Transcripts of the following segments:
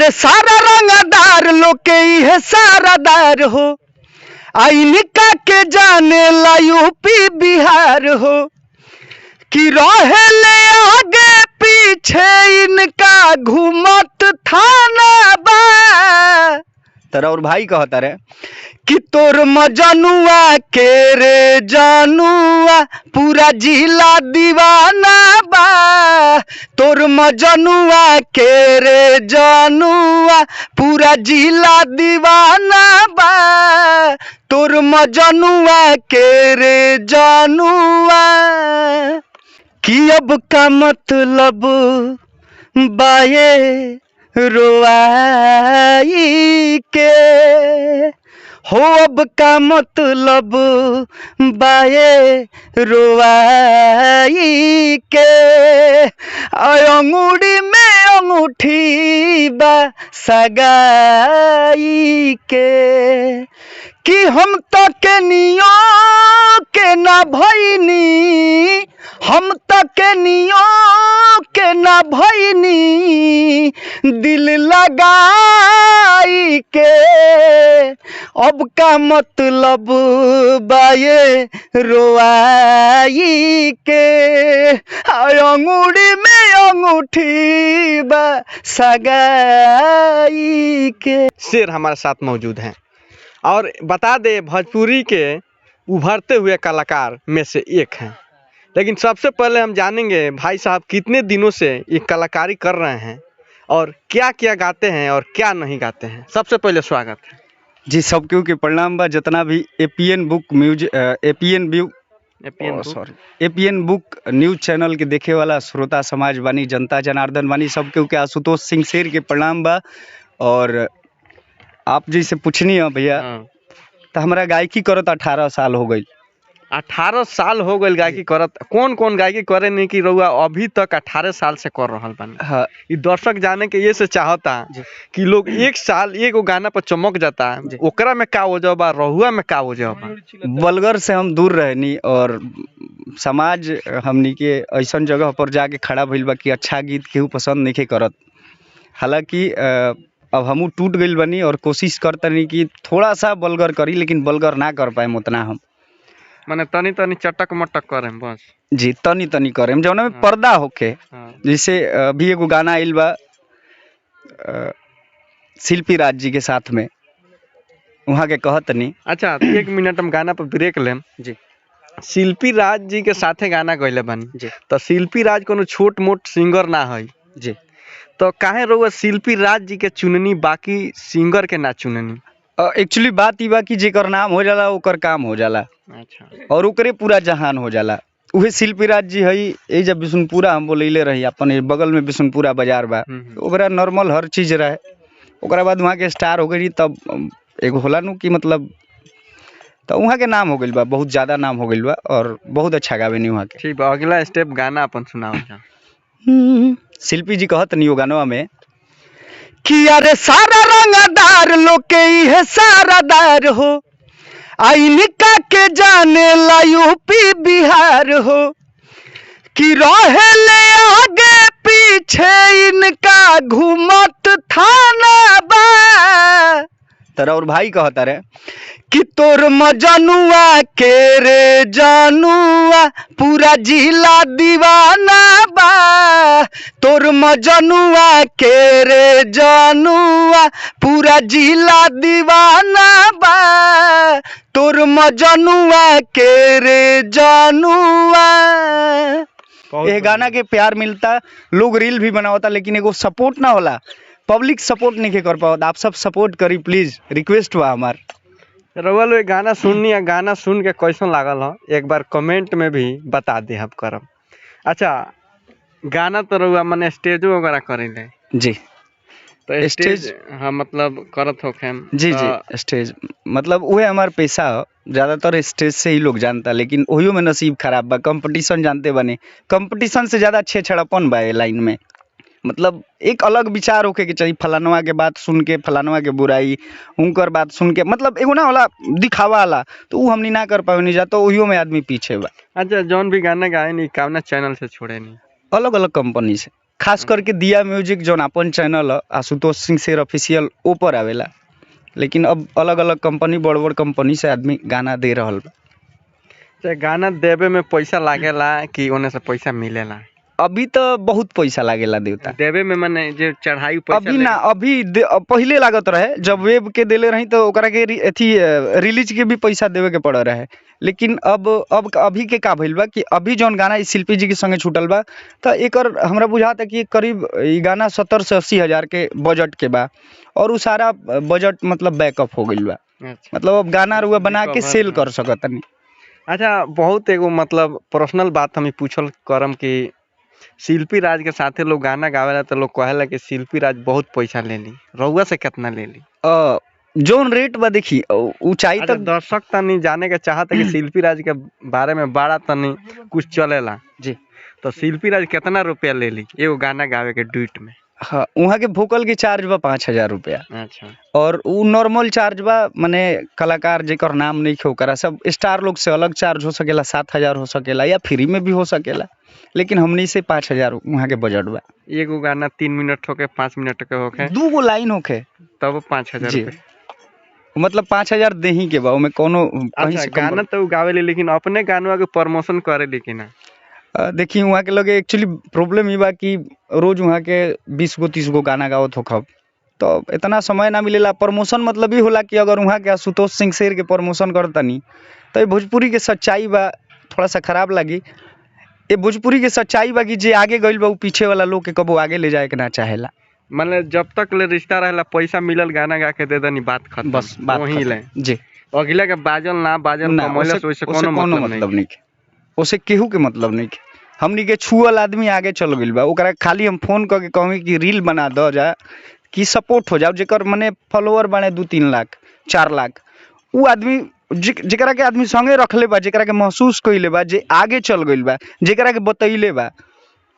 अरे सारा रंगदार लोग के इहे सारादार हो, आ इनका के जाने ला यूपी बिहार हो। कि रहेले आगे पीछे इनका घूमत थाना बा। तेरा और भाई कहता रे कि तोर मजनुआ के रे जानुआ पूरा जिला दीवाना बा। तोर मजनुआ के रे जानुआ पूरा जिला दीवाना बा। तोर मजनुआ के रे जानुआ। कि अब का मतलब बाए रोआई के हो, अब का मतलब बाए रोआई के। आय अंगूरी में अंगूठी बा सगाई के। कि हम तो केनियो के ना भइनी, हम तो केनियो के ना भइनी दिल लगाई के। अब का मतलब बाए रोआई के। आय अंगूरी में अंगूठी बा सगाई के। शेर हमारे साथ मौजूद हैं और बता दे भोजपुरी के उभरते हुए कलाकार में से एक हैं। लेकिन सबसे पहले हम जानेंगे भाई साहब कितने दिनों से ये कलाकारी कर रहे हैं और क्या क्या गाते हैं और क्या नहीं गाते हैं। सबसे पहले स्वागत है। जी, सबके के प्रणाम बा। जितना भी APN book news, APN view, sorry, APN book news channel के देखे वाला श्रोता समाज बानी, जनता जनार्दन बानी, सबके के आशुतोष सिंह शेर के प्रणाम बा। और आप जैसे पूछनी है भैया, तो हमारा गायकी करत 18 साल हो गई। 18 साल हो गई गायकी करत। कौन कौन गायकी करे नहीं कि रउआ अभी तक 18 साल से कर रहल बानी? हाँ। ई दर्शक जाने के ये से चाहता कि लोग एक साल एगो गाना पर चमक जाता, ओकरा में का वजह बा, रहुआ में का वजह बा? बलगर से हम दूर रहनी और समाज हमनी के ऐसन जगह पर जाके खड़ा भइल बा कि अच्छा गीत केहू पसंद नहीं करत। हालांकि अब हमू टूट गइल बनी और कोशिश करतनी कि थोड़ा सा बलगर करी, लेकिन बलगर ना कर पाए उतना हम। माने तनी तनी चटक मटक करेम बस। जी, तनी तनी करेम जौना में पर्दा होके। जैसे अभी एगो गाना आइल बा शिल्पी राज जी के साथ में, वहाँ के कहतनी। अच्छा, एक मिनट हम गाना पर ब्रेक लेम। जी। शिल्पी राज जी के साथे गाना गइले बानी। जी। तो शिल्पी राज कोनो छोट मोट सिंगर ना है। जी। तो काहे रउआ शिल्पी राज जी के चुननी, बाकी सिंगर के ना चुननी? एक्चुअली बात ई बा कि जेकर नाम हो जाला ओकर काम हो जाला। अच्छा। और ओकरे पूरा जहान हो जाला। उहे शिल्पी राज जी हई। ए जब बिशुनपुरा हम बोलैले रही, अपन ए बगल में बिशुनपुरा बाजार बा, ओकरा नॉर्मल हर चीज रहे। ओकरा बाद वहाँ के स्टार हो गई, तब एगो होला नु कि मतलब तो वहाँ के नाम हो गइल बा, बहुत ज़्यादा नाम हो गइल बा और बहुत अच्छा गावेनी वहाँ के। ठीक बा, अगला स्टेप गाना अपन सुनाओ जा। शिल्पी जी कहत नहीं गानवा में कि अरे सारा रंगदार लोग के इहे सारादार हो, आइनिका के जाने ला यूपी बिहार हो। कि रहेले आगे पीछे इनका घूमत थाना बा। तेरा और भाई कहता रे कि तोर मजनुआ के रे जानुआ पूरा जिला दीवाना बा। तोर मजनुआ के रे जानुआ पूरा जिला दीवाना बा। तोर मजनुआ के रे जानुआ। ये गाना के प्यार मिलता, लोग रील भी बनावता, लेकिन एगो सपोर्ट ना होला, पब्लिक सपोर्ट नहीं कर पावत। आप सब सपोर्ट करी प्लीज, रिक्वेस्ट हुआ हमार। रउआ लोग गाना सुननी है, गाना सुन के कैसन लागल हो एक बार कमेंट में भी बता दे हम करब। अच्छा, गाना तो रउआ मने स्टेजो वगैरह करेले? जी। तो स्टेज हाँ मतलब करत होखेम? जी जी, स्टेज मतलब वह हमार पेशा हो, ज़्यादातर स्टेज से ही लोग जानता, लेकिन वही में नसीब खराब बा। कंपटीशन जानते बने, कंपटीशन से ज़्यादा छेछड़ापन बा लाइन में। मतलब एक अलग विचार होके के चाहिए, फलानवा के बात सुन के फलानवा के बुराई, उनकर बात सुन के, मतलब एगो ना होला दिखावा वाला, तो उ हमनी ना कर पावे नहीं जा, तो वही में आदमी पीछे बा। अच्छा, जौन भी गाना गाए नहीं कावना चैनल से छोड़े नहीं? अलग अलग कंपनी से। खास करके दिया म्यूजिक जौन अपन चैनल ह, आशुतोष सिंह शेर ऑफिशियल ऊपर आवेला। लेकिन अब अलग अलग कंपनी, बड़ बड़ कंपनी से आदमी गाना दे रहल बा। चाहे गाना देवे में पैसा लागेला कि ओने से पैसा मिलेला? अभी तो बहुत पैसा लागेला देवता। देवे में माने जे चढ़ाई पैसा अभी ना, अभी पहिले लागत रहे जब वेब के देले रही तो ओकरा के अथी रिलीज के भी पैसा देवे के पड़ रहे। लेकिन अब अभी के का भइल बा कि अभी जौन गाना ई शिल्पी जी के संगे छूटल बा तो एकर हमरा बुझाता कि करीब ई गाना 70 से 80 हजार के बजट के बा और उ सारा बजट मतलब बैकअप हो गइल बा। अच्छा। मतलब अब गाना रुआ बना के रिकवर, सेल हाँ। कर सकतनी। अच्छा, बहुत एगो मतलब पर्सनल बात हम पूछल करम कि शिल्पी राज के साथे लोग गाना गावेला तो लोग कहेला कि शिल्पी राज बहुत पैसा लेली, रउआ से कितना लेली? जौन रेट बा देखी ऊंचाई अच्छा, तक दर्शक तनी जाने के चाहत है कि शिल्पी राज के बारे में बड़ा तनी कुछ चलेला जी। तो शिल्पी राज कितना रुपया लेली एगो गाना गावे के ड्यूट में? हाँ, वहाँ के वोकल के चार्ज बा 5000 रुपया। अच्छा। और उ नॉर्मल चार्ज बा, माने कलाकार जेकर नाम नहीं है ओकरा सब स्टार लोग से अलग चार्ज हो सकेला, 7000 हो सकेला या फ्री में भी हो सकेला, लेकिन हमनी से 5000 वहाँ के बजट बा। एगो गाना 3 मिनट होके 5 मिनट के होके दू गो लाइन होके तब 5000 जी। रुपया। मतलब 5000 देही के बा, ओमे कोनो कहीं अच्छा, से कम गाना तो उ गावेली लेकिन अपने गानवा के प्रमोशन करेली कि ना? देखी वहाँ के लगे एक्चुअली प्रॉब्लम ई बा कि रोज वहाँ के 20 गो 30 गो गाना गावत होखब तो इतना समय ना मिलेला। प्रमोशन मतलब ई होला कि अगर वहाँ के आशुतोष सिंह शेर के प्रमोशन करतनी तो ये भोजपुरी के सच्चाई बा, थोड़ा सा खराब लगी। ये भोजपुरी के सच्चाई बा कि जे आगे गइल बा उ पीछे वाला लोग के कबो आगे ले जाए के ना चाहेला। मतलब जब तक ले रिश्ता रहेला पैसा मिलल गाना गा के दे दनी, बात खत्म, बस बात वही खत्म। ले जी। अगला के बाजल ना बाजल ना, कमैला ओसे से ओसे ओसे कोनो कोनो मतलब मतलब नहीं। नहीं के, ओसे केहू के मतलब नहीं के। हमनी के छुअल आदमी आगे चल गइल बा, ओकरा खाली हम फोन करके कहूँ कि रील बना दो जा कि सपोर्ट हो जाओ, जेकर मने फॉलोअर बने 2-3 लाख 4 लाख, उ आदमी जेकरा के आदमी संगे रखले बा, जेकरा के महसूस कइले बा, जे आगे चल गइल बा, जेकरा के बतैले बा,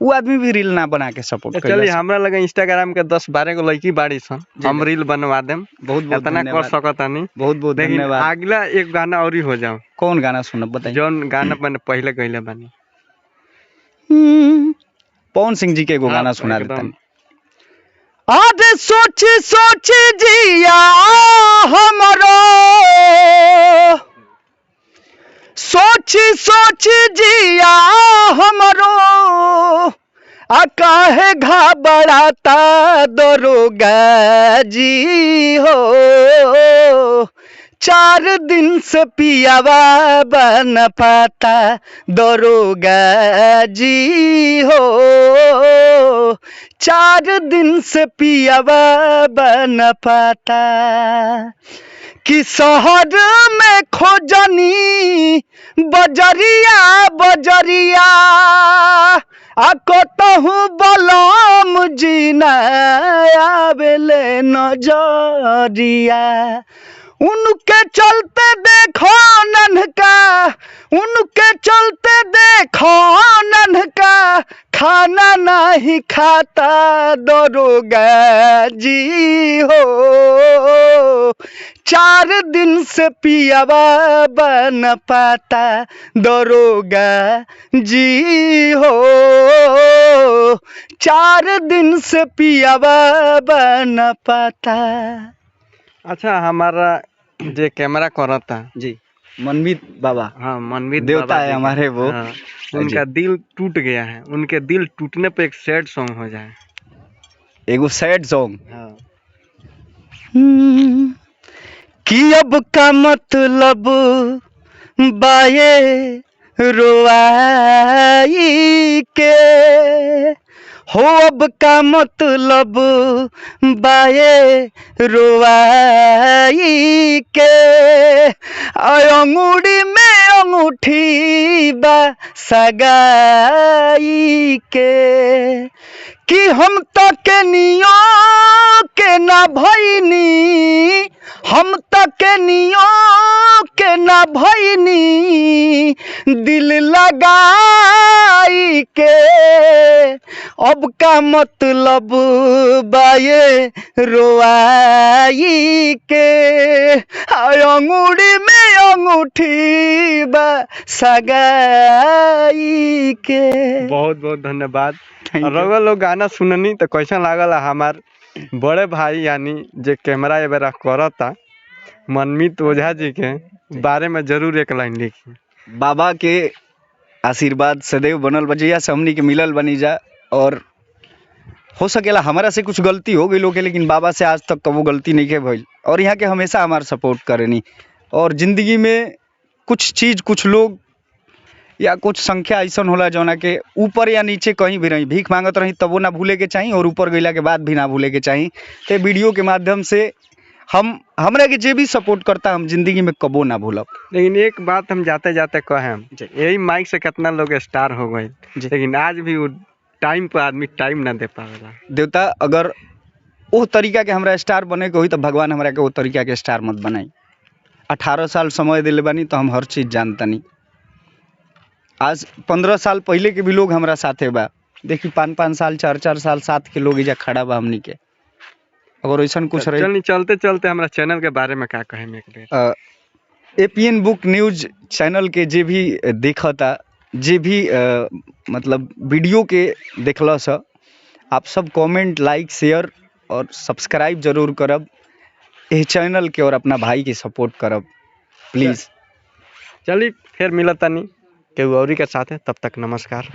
उ आदमी भी रील ना बना के सपोर्ट तो कइला। चलिए, हमरा लगे इंस्टाग्राम के 10-12 गो लड़की बाड़ी सन, जी, हम जी। रील बनवा देम, बहुत बहुत इतना कर धन्यवाद, सकतानी। बहुत बहुत लेकिन धन्यवाद। अगला एक गाना और ही हो जाओ। कौन गाना सुनब बताइए? जौन गाना मैंने पहले गइले बानी। पवन सिंह जी के एगो हाँ, गाना सुना एकदम। देता। आज सोच सोच जिया हमरो, सोच सोच जिया हमरो, आ काहे घबराता दरोगा जी हो, 4 दिन से पियावा बन पाता दरोगा जी हो, 4 दिन से पियावा बन पाता। कि शहर में खोजनी बजरिया बजरिया, आ कतहु बलम जी न आवेले नजरिया, उनके चलते देखो नन्हका, उनके चलते देखो नन्हका, खाना नहीं खाता दरोगा जी हो, 4 दिन से पियावा बन पाता दरोगा जी हो, 4 दिन से पियावा बन पाता। अच्छा, हमारा जे कैमरा करता जी मनमीत बाबा, हाँ मनमीत देवता बाबा है जी का। हमारे वो। हाँ, उनका दिल टूट गया है, उनके दिल टूटने पे एक सैड सॉन्ग हो जाए, एगो सैड सॉन्ग। हाँ। कि अब का मतलब बाये रोआई के हो, अब का मतलब बाये रोआई के, अंगूरी में अंगूठी बा सगाई के, कि हम तो केनियो के ना भइनी, हम तो केनियो के ना भइनी, दिल लगाई के, अब का मतलब बाये रोआई के, अंगूरी में अंगूठी बा सगाई के। बहुत बहुत धन्यवाद। Thank you. रउआ लोग गाना सुननी तो कैसन लागल हमार बड़े भाई यानी जे कैमरा ए बेरा करता मनमीत ओझा जी के बारे में जरूर एक लाइन लिखी। बाबा के आशीर्वाद सदैव बनल बा, जहिया से हमनी के मिलल बनी जा, और हो सकेला हमारा से कुछ गलती हो गई लोग के, लेकिन बाबा से आज तक कबो गलती नहीं के भइल, और यहाँ के हमेशा हमार सपोर्ट करेनी। और ज़िंदगी में कुछ चीज़, कुछ लोग या कुछ संख्या ऐसन होला जौना के ऊपर या नीचे कहीं भी रही, भीख मांगत रही तबो ना भूले के चाही और ऊपर गइला के बाद भी ना भूले के चाही। तो वीडियो के माध्यम से हम हमरा के जे भी सपोर्ट करता हम जिंदगी में कबो ना भूलब। लेकिन एक बात हम जाते जाते कहें, जी। यही माइक से कितना लोग स्टार हो गए, जी। लेकिन आज भी वो टाइम पर आदमी टाइम ना दे पावेला। देवता अगर ओ तरीका के हमरा स्टार बने के होई तो भगवान हमरा के ओ तरीका के स्टार मत बनाई। 18 साल समय दिले बानी तो हम हर चीज़ जानतनी। आज 15 साल पहले के भी लोग हमरा साथे बा, देखी 5-5 साल 4-4 साल साथ के लोग एजा खड़ा बा हमनी के। अगर ऐसा कुछ रही। चलनी चलते चलते हमरा चैनल के बारे में का कहें एक बेर? एपीएन बुक न्यूज चैनल के जे भी देखता, जे भी मतलब वीडियो के देखला स, आप सब कमेंट लाइक शेयर और सब्सक्राइब जरूर करब एह चैनल के और अपना भाई के सपोर्ट करब प्लीज़। चली फिर मिलत तनी केहू औरी के साथे, तब तक नमस्कार।